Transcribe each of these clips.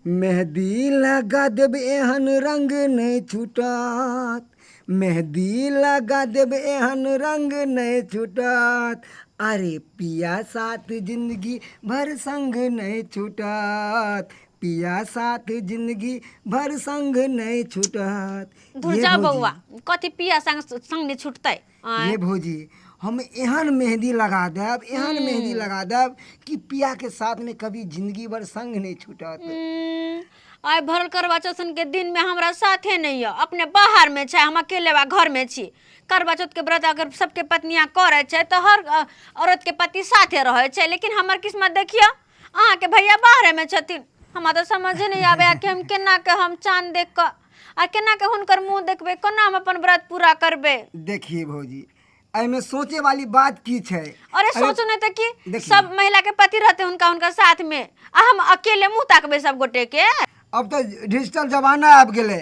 मेहदी लगा देब एहन रंग नहि छूटत, मेहदी लगा देब एहन रंग नहि छूटत, अरे पिया साथ जिंदगी भर संग नहि छूटत, पिया साथ जिंदगी भर संग नहि छूटत। धुर ये जाओ भौजी, बौआ, कथी पिया संग संग नहि छूटतै? आँय। ये भौजी, हम एहन मेहंदी लगा देब, एहन मेहंदी लगा देब कि पिया के साथ में कभी जिंदगी भर संग नहीं छूटत। आइ भरल करवा चौथ के दिन में हमरा साथे नहीं है, अपने बाहर में छै, हम अकेले बा घर में छी। करवा चौथ के व्रत अगर सबके पत्नियां करे छै तऽ हर औरत के पति साथे रहे छै, लेकिन हमर किस्मत देखियो, अहाँ के भैया बाहरे में छथिन। हमरा तऽ समझे नहीं आवे कि हम केना के हम चांद देख कऽ आ केना के हुनकर मुंह देखबै, कोना हम अपन व्रत पूरा करबै। देखिए भौजी, एहिमे सोचे वाली बात की छै? अरे सोचो नहीं तऽ की देखिए। सब महिला के पति रहते हुनका हुनका साथ में, आ हम अकेले मुंह ताकबै सब गोटे के। अब तऽ डिजिटल जमाना आबि गेलै,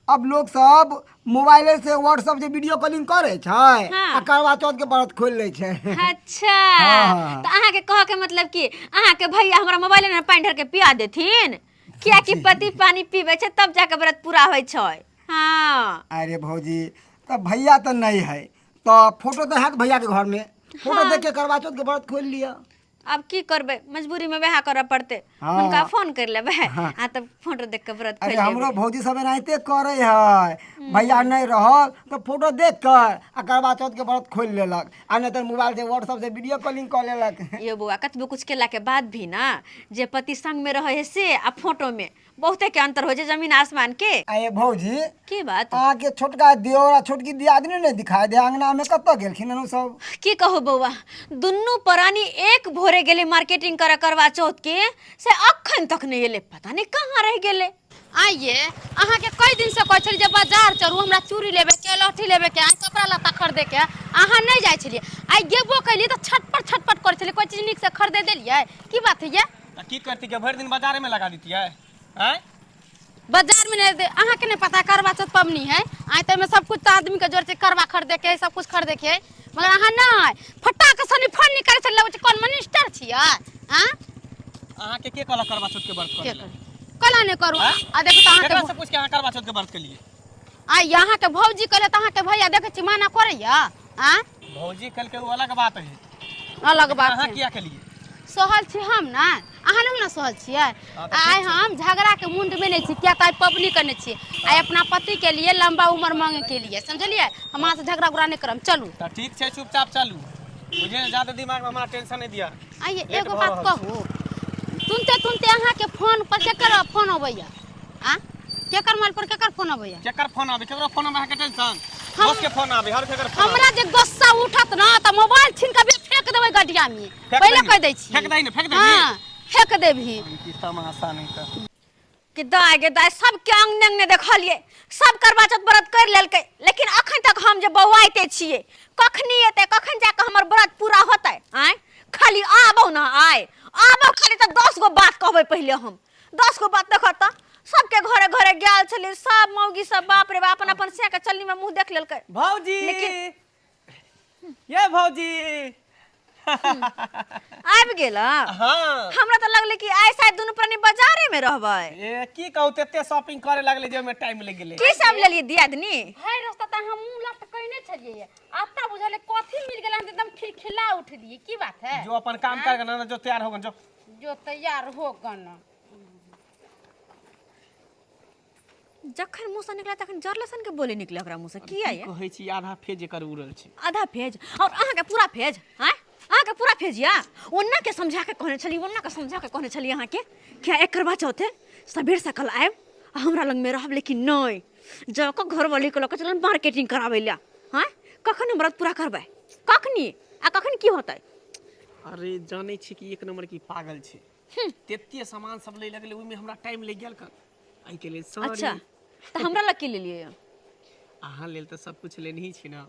अब लोग सब मोबाइले से व्हाट्सएप से वीडियो कॉलिंग करे छै। आ करवा चौथ के व्रत खोलि लै छै। अच्छा। हाँ। तऽ अहाँके कहऽ के मतलब कि अहाँके भैया हमरा मोबाइले में पानि ढार के पिया देथिन, कियाकि पति पानि पीबै छै तब जाके व्रत पूरा होइ छै। हाँ। अरे भौजी, तऽ भैया तऽ नहीं है तऽ फोटो तऽ हैत भैया के घर में, फोटो देख के करवा चौथ के व्रत खोलि लिअ। अब की करबै, मजबूरी में वएह करऽ पड़तै। हाँ। हुनका फोन कर लेबै आ तब फोटो देख के व्रत अरे खोलि हमरो लेबै। भौजी सब एनाहिते करे है, भैया नहीं रहल तऽ फोटो देख कर आ करवा चौथ के व्रत खोलि लेलक, आ नहीं तऽ मोबाइल से व्हाट्सएप से वीडियो कॉलिंग कऽ लेलक। यो बौआ, कतबो कुछ केला के बाद भी ना जे पति संग में रहे है से आ फोटो में बहुते के अंतर हो छै, जमीन आसमान के। अरे भौजी। की बात? अहाँके छोटका दियोर आ छोटकी दियादनी नहि दिखाई दे अंगना में, कतऽ गेलखिन हन ओ सब? की कहू बौआ, दुनू प्राणी एक भोरे गेलै मार्केटिंग करे करवा चौथ के, से अखन तक नहि एलै, पता नहि कहाँ रहि गेलै। आइये अहाँके कई दिन से कहै छलियै जे बाजार चलू, हमरा चूड़ी लेबे के, लहठी लेबे के, कपड़ा लत्ता खरीदे के, अहाँ नहि जाइ छलियै। आइ गेबो कैलियै तऽ छटपट छटपट करै छलियै, कोइ चीज नीक से खरीदे देलियै? की बात है ये? तऽ की करती के भरि दिन बाजारे में लगा देतियै? आँय? बाजार में नहीं दे, अहाँ के नहीं पता करवा चौथ पबनी है, आइ तऽ एहिमे सब कुछ तऽ आदमी के जोर छै, करवा खरीदे के है, सब कुछ खरीदे के है, मगर अहाँ नहि फटाक सनी फोन निकालै छलियै, लगै छै कोन मिनिस्टर छियै? आँ? अहाँ के के कहलक करवा चौथ के व्रत के करे लए? कला नहि करू। आँय? आ देखू तऽ अहाँके केकरा से पूछ के अहाँ करवा चौथ के व्रत केलियै? आ अहाँ के भौजी कहले तऽ अहाँ के भैया देखै छी माना करैया? आँ? भौजी कहलकै ओ अलग बात है। अलग बात अहाँ है। किया केलियै? सहल छी हम ना, अहाँ नहि ने सहल छियै। हाँ, तऽ आइ ठीक छै। हम झगड़ा के मुंड में नहीं छी, किया तऽ आइ पबनी करने छियै, आइ अपना पति के लिए लंबा उम्र मांगे के लिए, समझलियै? हम अहाँ से झगड़ा उगड़ा नहि करब, चलू। तऽ ठीक छै, चुपचाप चलू, बुझलियै? ज्यादा दिमाग में हमरा टेंशन नहि दिअ। आइए लेट एगो भऽ बात रहल कहू, तुनते तुनते अहाँ के फोन पर केकर फोन अबैया? आ केकर मोबाइल पर केकर फोन अबैया? केकर फोन आबे? केकरो फोन आबे अहाँके टेंशन? दोस्त के फोन आबे, हर केकर फोन। हमरा जे गुस्सा उठत ना त मोबाइल छीन के फेंक देबै गड्ढिया में, फेंक पहिले दही। कह दै छी। फेंक दही ने, फेंक दही। हां, फेंक देबही। की तमाशा नहीं तऽ। कि दाय गे दाय, सबके अंगने अंगने देखलिए, सब करवा चौथ व्रत कर लेलकै, लेकिन अखन तक हम जे बौआइते छियै, कखनी एतै, कखन जाके हमर व्रत पूरा होतै? आँय, खाली आबौ ना, आय आबौ खाली तऽ 10 गो बात कहबै पहिले हम, 10 गो बात। देखत तऽ सबके घरे घरे गेल छलियै, सब मौगी सब बाप रे बाप अपन अपन से के चलनी में मुंह देख लेलकै। भौजी। लेकिन ये भौजी आबि गेल? हाँ। हमरा तऽ लगलै कि आइ शायद दुनू प्राणी बाजारे में रहबै। ए की कहू, तेते शॉपिंग करे लगले जे ओमे टाइम लागि गेलै। की सब लेलियै दियादनी? भरि रास्ता तऽ हम मुँह लटकैने छलियै, आता बुझल कथी मिल गेल, हम एकदम खिलखिला उठलियै। की बात है? जो अपन काम कर ना, जो तैयार हो गन, जो जो तैयार हो गन। जखन मुँह से निकला तखन जरले सन के बोली निकले ओकरा मुँह से, किया ये? कहै छी आधा फेज एकर उड़ल छै। आधा फेज और अहाँके पूरा फेज? आँय, अहाँके पूरा फेज या ओन्ना के समझा के कहने छली, ओन्ना के समझा के कहने छली अहाँके कि एक करवा चौथ है, सबेर सकल आयब आ हमरा लग में रहब, लेकिन नहीं जाकऽ घरवाली के लऽ के चलन मार्केटिंग कराबै लए। आँय, कखन हम व्रत पूरा करबै, कखनी आ कखन की होतै? अरे जानै छी कि एक नंबर की पागल छै, तेते सामान सब लै लगलै, ओहिमे हमरा टाइम लागि गेल कन एहिके लेल सॉरी। अच्छा, तऽ हमरा लग की लेलियै? अहाँ लेल तऽ सब कुछ लेनही छी ना।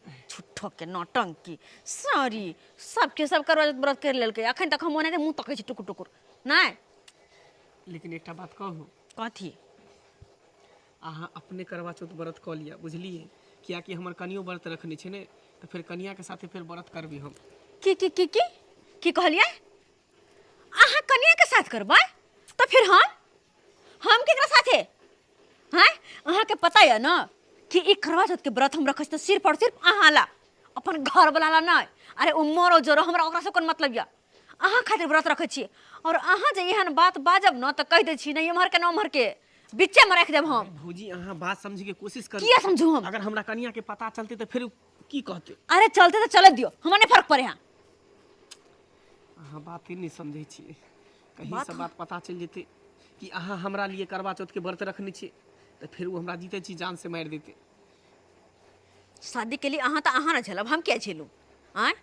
झूठो के नौटंकी, सॉरी। सबके सब करवा व्रत कर लेलकै, अखन तक हम ओनाहिते मुँह तकै छी टुकुर टुकुर। नहि। लेकिन एकटा बात कहू? कथी? अहाँ अपने करवा चौथ व्रत कऽ लिअ, बुझलियै? कियाकि हमर कनियो व्रत रखने छै ने, तऽ फेर कनियाके साथे फेर व्रत करबै हम। की की की की की कहलियै? अहाँ कनिया के साथ करबै? तऽ फेर हम केकरा साथे हैं? अहाँके पता यऽ न कि ई करवा चौथ के व्रत हम रखै छी तऽ सिर्फ और सिर्फ अहाँ ला, अपन घर वाला ला नहि। अरे ओ मरो जरो, हमरा ओकरासँ कोन मतलब यऽ। अहाँ खातिर व्रत रखै छी और अहाँ जे एहन बात बाजब न तऽ कहि दै छी, नहि एम्हर के न ओम्हर के, बीचे में राखि देब हम। भौजी, अहाँ बात समझे के कोशिश करू। किया समझू हम? अगर हमरा कनिया के पता चलते तऽ फेर की कहते? अरे चलते तऽ चले दियौ, हमरा नहि फर्क पड़े। हाँ, अहाँ बाते नहि समझै छियै। कहीं से बात पता चलि जेतै कि अहाँ हमरा लिए करवा चौथ के व्रत रखने छियै तऽ फेर ओ हमरा जीते छी जान से मारि देतै। शादी के लिए अहाँ तऽ अहाँ ने झेलब, हम किया झेलू? आँय,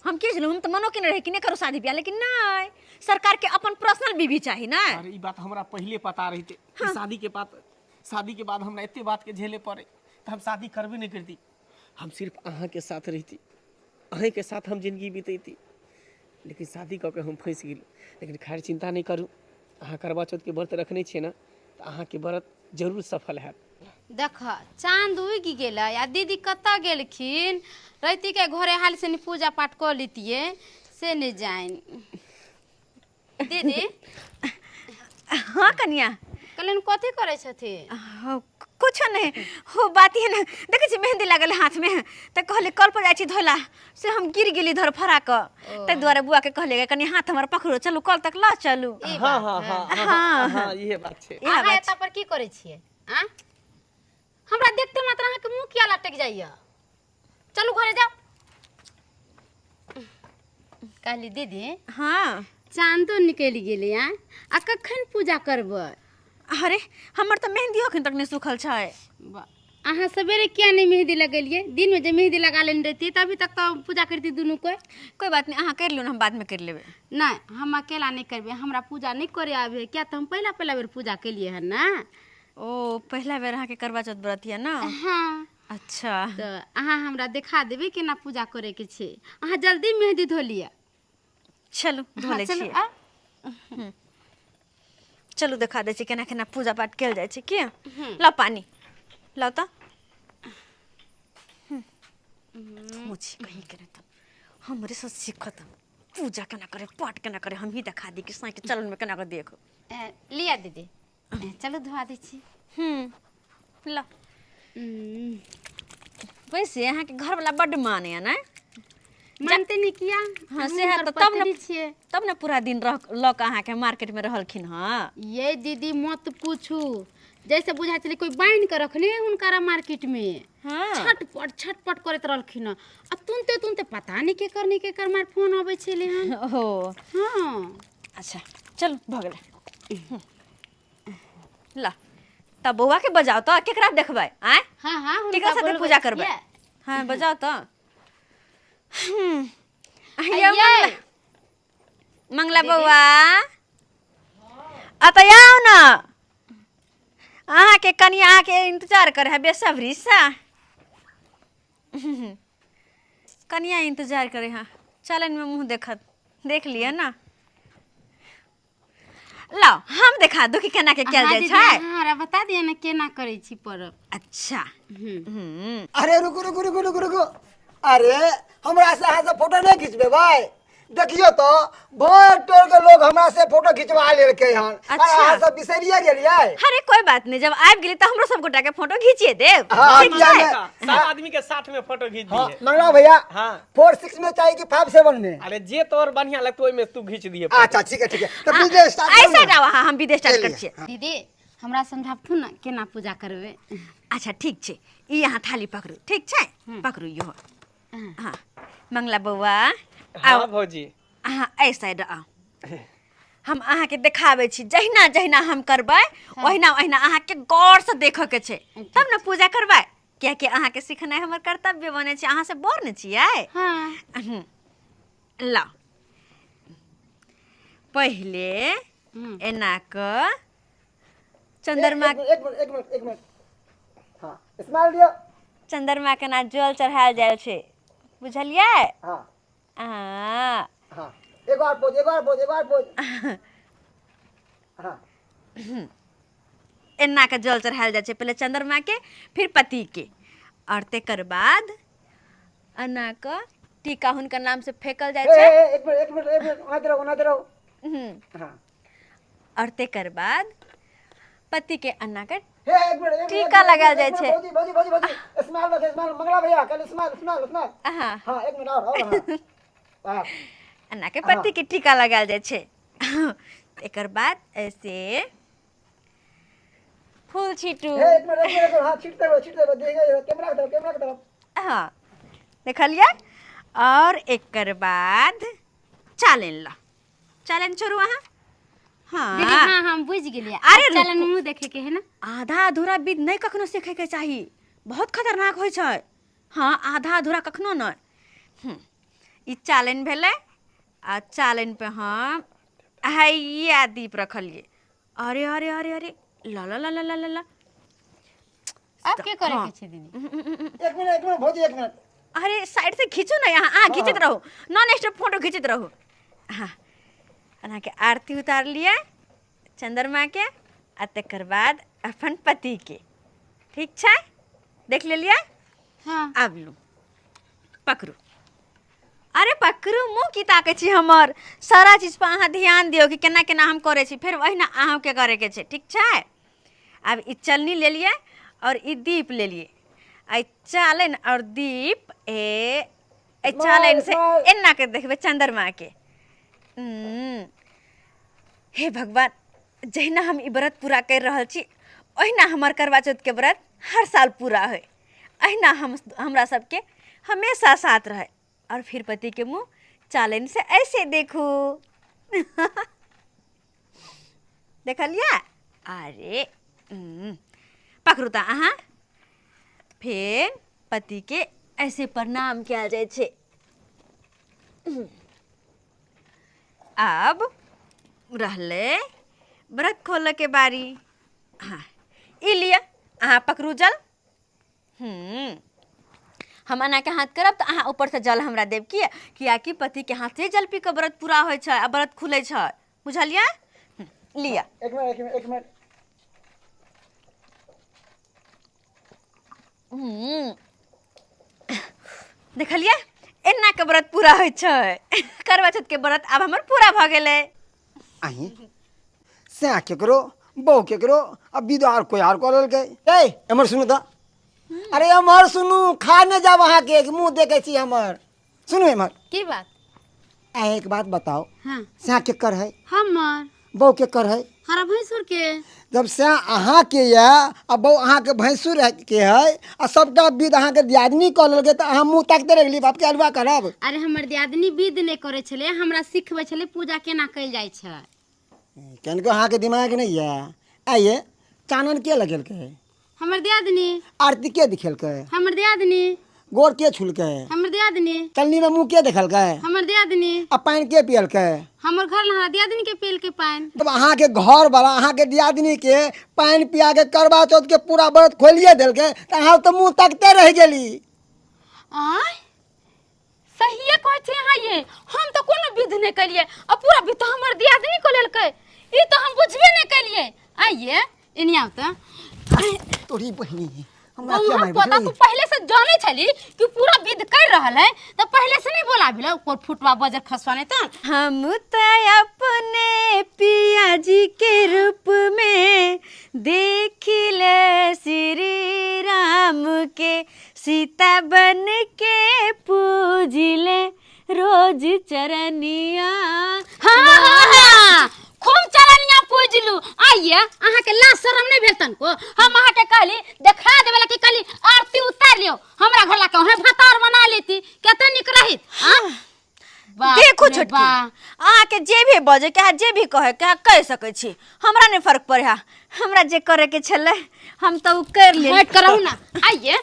हम किया झेलू? हम तऽ मनो केने रही कि नहि करू शादी बियाह, लेकिन नहि, सरकार के अपन पर्सनल बीवी चाही ने। अरे ई बात हमरा पहिले पता रहितै कि शादी के बाद हमरा एते बात के झेले पड़े तऽ हम शादी करबे नहि करती। हम सिर्फ अहाँके साथ रहिती, अहीँके साथ हम जिंदगी बितैती, लेकिन शादी कऽ के हम फँसि गेली। लेकिन खैर, चिंता नहि करू। अहाँ करवा चौथके व्रत रखने छियै ने, तऽ अहाँके व्रत जरूर सफल हैत। देख, चाँद उगि गेलै आ दीदी कतऽ गेलखिन? रैतिके घरे हाल से पूजा पाठ कऽ लेतियै, से नहि जानि। दीदी। हाँ कनिया। कहलनि, कथी करै छथिन? हाँ, कुछो नहीं हो, बात ही ना, देखै छी मेहंदी लागल हाथ में, तऽ कहली कल पर जाइ छी धोला, से हम गिर गेली धर फरा कऽ, ताहि दुआरे बुआ के कहलियै कनि हाथ हमर पकड़ो, चलू कल तक लऽ चलू। ई हाँ। बात हाँ। है। हाँ हाँ। हाँ। हाँ, इहे बात छै। इएह अहाँ बात एतऽ पर की करै छियै? आ हमरा देखते मात्र अहाँके मुँह किया लटकि जाइए? चलू, घरे जाउ। कहली दीदी, हाँ। चांदो निकलि गेलै, आ आ कखन पूजा करबै? अरे, हमर तऽ मेहंदियो अखन तक नहि सूखल छै। अहाँ सवेरे किया नहि मेहंदी लगेलियै? दिनमे जे मेहंदी लगा लेने रहितियै तऽ अभी तक तऽ पूजा करती दुनू कोइ। कोई बात नहीं, अहाँ करि लियौ ने, हम बादमे करि लेबै। नहि, हम अकेला नहि करबै। हमरा पूजा नहि करे आबै है, किया तऽ हम पहिला पहिला बेर पूजा केलियै हन ने। ओ, पहिला बेर अहाँके करवा चौथ व्रत यऽ ने? हाँ। अच्छा। तऽ अहाँ हमरा देखा देबै केना पूजा करैके छै। अहाँ जल्दी मेहंदी धो लिअ। चलू, धो हाँ, लै चलू। छियै। आ चलू, देखा दै छी केना केना पूजा पाठ कयल जाइ छै। की लाउ, पानी लाउ तऽ। मुझे कहीं के नहि तऽ हमरे से सीखत पूजा केना करे, पाठ केना करे। हमही देखा दी कि साँके चलन में केना कऽ देख। लिअ दीदी, चलू, धोआ दै छी। लाउ। वैसे अहाँके घरवला बड्ड माने ने? मानते नहीं किया? हाँ, से हम है हुनकर तऽ तब ने पत्नी छियै। तब ने पूरा दिन रह लऽ कऽ अहाँके मार्केटमे रहलखिन हँ। ये दीदी, मत पूछू, जैसे बुझा छलै कोई बान्हि कऽ रखने है हुनकरा मार्केट में। छटपट छटपट करैत रहलखिन हँ आ तुनते तुनते पता नहीं केकर नहीं केकर मार फोन अबै छलै हन। ओहो। हाँ। अच्छा, चलू, भऽ गेलै। ला तब बौआ के बजाओ तऽ, केकरा देखबै आँय? हाँ हाँ, हुनका केकरा साथे बोलबै पूजा करबै? छियै। हाँ, बजाओ तऽ। आ ये ये मंगला बौआ, अतऽ आउ ने। अहाँके कनिया अहाँके इंतजार करे है बेसब्री से। कनिया इंतजार करे है, चलन में मुंह देखत देख लिअ ना। लाओ, हम देखा दू कि केना के कयल हाँ जाइ दीदी, छै। अहाँ हमरा बता दिअ ने केना करै छी पर्व। अच्छा। अरे रुकू रुकू रुकू रुकू रुकू। अरे, हमरा से अहाँ से फोटो नहीं खिंचबेबै? देखियो तो, भरि टोल के लोग हमरा से फोटो खिंचवा लेलकै हन। अच्छा। अहाँ सब बिसरिए गेलियै। अरे, कोई बात नहीं, जब आबि गेली तऽ हमरो सब गोटा के फोटो घीचिए देब। हाँ, ठीक किया छै? नहि? सब आदमी के साथ में फोटो घीच दिए। मंगला भैया। हाँ। 4 6 में चाहिए कि 5 7 में? अरे, जे तोर बढ़िया लगतो ओहिमे तू घीच दिए। अच्छा, ठीक है, ठीक है, तो विजय स्टार्ट एहि करू साइड ना। आउ अहाँ, हम विदेश स्टार्ट चलिए। करै छियै। दीदी, हमरा समझाबथु ने केना पूजा करबै। अच्छा, ठीक छै। ई अहाँ थाली पकड़ू, ठीक छै? पकड़ू इहो। हाँ, मंगला बौआ। हाँ। आउ। भौजी। अहाँ एहि साइड आउ, हम अहाँके देखाबै छी। जहिना जहिना हम करबै, ओहिना ओहिना अहाँके गौरसँ देखऽके छै, तब ने पूजा करबै, कियाकि अहाँके सिखनाइ हमर कर्तव्य बनै छै। अहाँ से बड़ ने छियै। हाँ। लाउ, पहिले एना कऽ चंद्रमा एक मिनट, एक मिनट, एक मिनट, एक मिनट। हाँ, स्माइल दियो। चंद्रमा के ना जल चढ़ायल जाइ छै, बुझलियै? हाँ। हाँ। हाँ, एक बार पोज, एक बार पोज, एक बार पोज। हाँ। एना के जल चढ़ायल जाइ छै, पहिले चंद्रमा के, फिर पति के, और तेकर बाद एना कऽ टीका हुनकर नाम से फेकल जाइ ए, छै। ए, एक मिनट, एक मिनट, एक मिनट, ओना रहो, ओना रहो। हाँ। और तेकर बाद पति के अन्ना के हे एक मिनट, एक मिनट, टीका एक मिनट, लगायल एक जाइ मिनट, छै। भौजी भौजी भौजी भौजी, स्माइल रखे, स्माइल। मंगला भैया कल स्माइल स्माइल स्माइल। हाँ। हाँ, एक मिनट और हाँ। वाह। अन्ना के पति के टीका लगायल जाइ छै। एकर बाद ऐसे फूल छीटू। हे एक मिनट, एक मिनट, एक मिनट, हाँ, छीट देबै, छीट देबै, देखिए कैमरा के तरफ, कैमरा के तरफ। हाँ, देखलियै। और एकर बाद चालेन ला, चालेन छोड़ू अहाँ। दीदी हाँ। हाँ, हम बुझि गेलियै। अरे आब चलन रुकू। मुँह देखे के है ना। आधा अधूरा विध नहि कखनो सीखैके चाही, बहुत खतरनाक होइ छै। हाँ, आधा अधूरा कखनो नहि। ई चालनि भेलै आ चालनि पे हम हैया दीप रखलियै। अरे अरे अरे अरे, ला ला ला ला ला ला ला। आब के करे हाँ। के छै दीदी? एक मिनट, एक मिनट भौजी, एक मिनट। अरे साइड से खींचू ना, यहाँ अहाँ खींचैत रहू, नॉन स्टॉप फोटो खींचैत रहू। हाँ, अहाँके आरती उतार लिअ चंद्रमा के आ तकर बाद अपन पति के। ठीक छै, देख लेलियै? हाँ। आब लू, पकड़ू। अरे पकड़ू, मुँह की ताकै छी हमर? सारा चीज पर अहाँ ध्यान दियौ कि केना केना हम करै छी, फेर ओहिना अहूँके करैके छै, ठीक छै? आब ई चलनी लेलियै और ई दीप लेलियै। आ ई चालनि और दीप ए ए चालनि से एना के देखबै चंद्रमा के। हे भगवान, जहिना हम ई व्रत पूरा करि रहल छी ओहिना हमर करवा चौथ के व्रत हर साल पूरा होय, अहिना हम हमरा सबके हमेशा साथ रहे। और फिर पति के मुँह चालनि से ऐसे देखू। देखलियै? अरे पकड़ू तऽ अहाँ। फेर पति के ऐसे प्रणाम कयल जाइ छै। आब रहलै व्रत खोलऽ के बारी। हाँ, ई लिअ, अहाँ पकड़ू जल। हम एना के हाथ करब तऽ अहाँ ऊपरसँ जल हमरा देब। किया? कियाकि पतिके हाथ से जल पी कऽ व्रत पूरा होइ छै आ व्रत खुलै छै, बुझलियै? लिअ। एक मिनट, एक मिनट, एक मिनट। देखलियै, एना के व्रत पूरा होइ छै। करवा चौथ के व्रत आब हमर पूरा भऽ गेलै। अहीं सैह केकरो बहू केकरो आ विध आर कोई आर कऽ लेलकै। ए एमहर सुनू तऽ, अरे एमहर सुनू, खा नहि जाब अहाँके, मुँह देखै छी हमर। सुनू एमहर। की बात? आ एक बात बताओ। हाँ। सैह केकर है? हमर। बहू केकर है? हमारा भैंसुर के। जब सैह अहाँके यऽ आ बहू अहाँके भैंसुर के है आ सबटा विध अहाँके दियादनी कऽ लेलकै तऽ अहाँ मुँह ताकिते रहि गेलियै, बापके अलुआ करब। अरे हमर दियादनी विध नहि करै छलै, हमरा सिखबै छलै पूजा केना कयल जाइ छै। कनिको अहाँके दिमाग नहि यऽ? आइये चानन के लगेलकै? हमर दियादनी। आरती के दिखेलकै? हमर दियादनी। गोर के छुलकै? हमर दियादनी। चलनी में मुँह के देखलकै? हमर दियादनी। आ पानि के पियलकै? हमर घर हमरा दियादनी के पियलकै पानि। तब अहाँके घर वाला अहाँके दियादनी के पानि पिया के करवा चौथ के पूरा व्रत खोलिए देलकै तऽ अहाँ तऽ मुँह तकते रहि गेली। आँय, सहिए कहै छी अहाँ ये, हम तऽ कोनो विध नहि केलियै आ पूरा विध तऽ हमर दियादनी कऽ लेलकै, ई तऽ हम बुझबे नहि केलियै। आइये एनी आउ तऽ। तोरी बहिनी, हमरा किया बौआ मारबै पता छली? तू पहले से जाने छली कि पूरा विध कर रहल है तो पहले से नहीं बोला भेल कोई फुटवा बजर खसवा नहीं तो। हम तो अपने पिया जी के रूप में देख ले श्री राम के, सीता बन के पूजिले रोज चरनिया। हाँ, हाँ, हाँ, खूब चरनिया पूजलू। आइए अहाँ के लाज शरम नहीं भेल तनको? हम अहाँ के कहली देखा देबे ला कि कहली आरती उतार लियो, हमरा घर ला के वहाँ भातार बना लेती, कते निक रहित। हाँ? बाप देखू रे छोटकी, बा। अहाँके जे भी बजे के जे भी कहे के कहि सकै छी, हमरा नहि फर्क पड़े है। हमरा जे करे के छलै हम तऽ उ कर लेली। हट करहु ना। आइए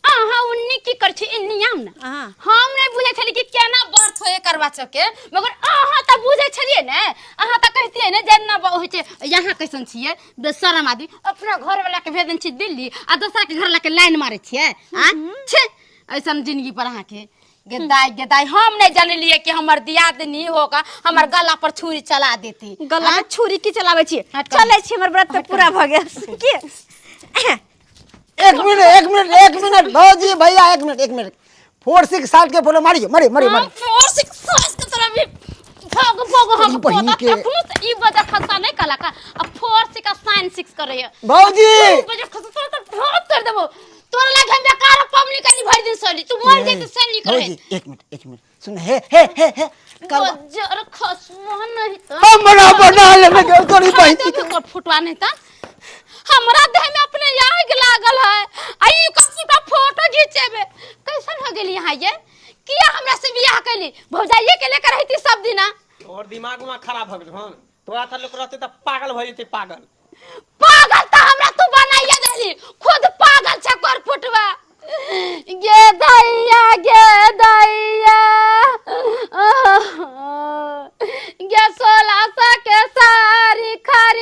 अहाँ उन्नी की कर छी, इन्नी आउ ना। हाँ। हम नहीं बुझै छली कि केना व्रत होए करवा चौथ के, मगर अहाँ तऽ बुझै छलियै ने, अहाँ तऽ कहितियै ने जेना होइ छै। यहाँ कैसन छियै बेशरम आदमी, अपना घर वाला के भेजन छी दिल्ली आ दोसरा के घर वाला के लाइन मारै छियै। आ छे, ऐसन जिंदगी पर अहाँ के गेदाई गेदाई। हम नहीं जानलियै कि हमर दियादनी होगा हमर गला पर छुरी चला देती। गला पर छुरी की चलाबै छी? हट कर। चलै छी, हमर व्रत तऽ पूरा भऽ गेल। की एक मिनट, एक मिनट, एक मिनट भौजी भैया, एक मिनट, एक मिनट। 4 6 7 के photo Mario, Mario, Mario, Mario. 4 6 7 के तरह भी भोग भोग हम बहिन पोता के। तखनो से ई बजर खसा नहीं कला का आ 4 सिका साइन 6 करैया। भौजी बजर खसा तोरा तो ढोप कर देबो। तोरा लागे हम बेकार पबनी कनी भरि दिन सोली तू मर जैते से निक रहे। भौजी एक मिनट एक मिनट सुन हे हे हे हे करवा बजर खसवा नहीं तो हमरा बना लेने के तोरी बहिन खा देबे तोर फुटवा नहीं त हमरा देह में अपने आग लागल है आ ई कपड़ा फोटो घिचेबे कैसन हो गेली यहाँ ये किया हमरा से बियाह कैली भौजाइये के लेकर रहती सब दिना। तोहर दिमाग उमाग खराब हो गेल हन, तोरा त लोक रहते त पागल भऽ जेतै पागल। पागल त हमरा तू बनाइए देली, खुद पागल छै कर फुटवा। गे दैया गे दैया गे 1600 के साड़ी खरीद